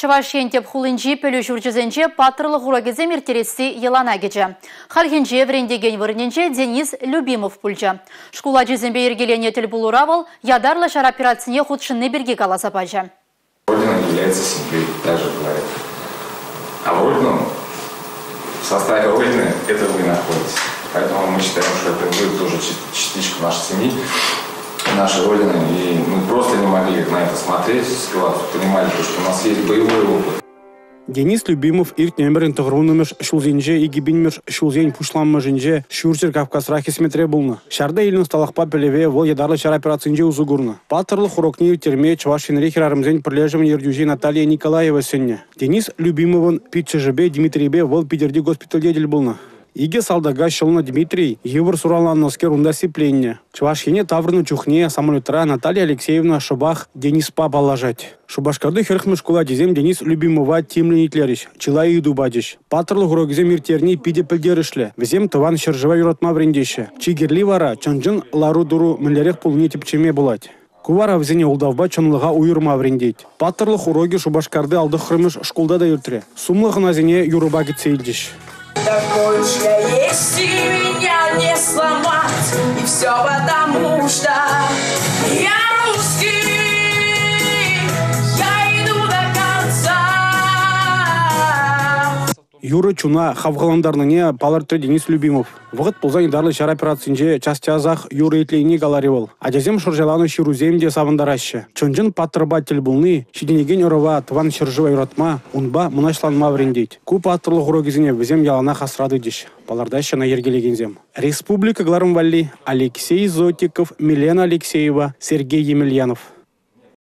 Чӑваш Ен тӗп хулинчи пӗлӳ ҫурчӗсенче паттӑрлӑх урокӗсем ирттересси йӑлана кӗчӗ. Хальхинче вӗрентекен вырӑнӗнче Денис Любимов пулчӗ. Шкул ачисемпе йӗркеленӗ тӗлпулура вӑл ятарлӑ ҫар операцине хутшӑнни пирки каласа пачӗ. Родина является семьей, также говорят. А в Родину, в составе Родины это вы находитесь. Поэтому мы считаем, что это вы тоже частичка нашей семьи, нашей Родины. И мы просто не могли на это смотреть, ситуацию, понимали, что у нас есть боевой опыт. Денис Любимов иртнӗ ӗмӗрӗн 90-мӗш ҫулсенче 2000-мӗш ҫулсен пуҫламӑшӗнче Ҫурҫӗр Кавказра хӗсметре пулнӑ. Ҫарта илнӗ ӑсталӑхпа пӗлӗве вӑл ятарлӑ ҫар операцинче усӑ курнӑ. Паттӑрлӑх урокне ирттерме Чӑваш Енри хӗрарӑмсен пӗрлешӗвӗн ертӳҫи Наталья Николаева сӗннӗ. Денис Любимовӑн пиччӗшӗпе Дмитрийпе вӑл Питӗрти госпитальте тӗл пулнӑ. Икӗ салтака ҫӑлнӑ Дмитрий йывӑр суранланнӑскер унта сипленнӗ. Чӑваш Ене таврӑннӑ чухне самолетра Наталья Алексеевна шӑпах Дениспа паллашать. Шупашкарти 40-мӗш шкул ачисем Денис Любимова тимлӗн итлерӗҫ, чылай ыйту пачӗҫ. Паттӑрлӑх урокӗсем ирттерни питӗ пӗлтерӗшлӗ. Вӗсем тӑван ҫӗршыва юратма вӗрентеҫҫӗ. Чи кирли вара чӑн-чӑн лару-тӑру мӗнлерех пулнине тӗпчеме пулать. Ку вара вӗсене ултавпа чӑнлӑха уйӑрма вӗрентет. Паттӑрлӑх урокӗ Шупашкарти 59-мӗш шкулта та иртрӗ. Сумлӑ хӑнасене юрӑпа кӗтсе илчӗҫ. Такой уж я есть, и меня не сломать. И все потому, что я русский, я иду до конца. Юрӑ чуна хавхалантарнине палӑртрӗ Денис Любимов. Вӑхӑт пулсан ятарлӑ ҫар операцинче час-часах юрӑ итленине каларӗ вӑл. Ачасем шӑрҫаланӑ ҫырусем те савӑнтараҫҫӗ. Чӑн-чӑн паттӑрпа тӗл пулни ҫитӗнекен ӑрӑва тӑван ҫӗршыва юратма, унпа мӑнаҫланма вӗрентет. Ку паттӑрлӑх урокӗсене вӗсем яланах асра тытӗҫ, палӑртаҫҫӗ ӑна йӗркелекенсем. Республика кӑларӑм валли Алексей Зотиков, Милена Алексеева, Сергей Емельянов.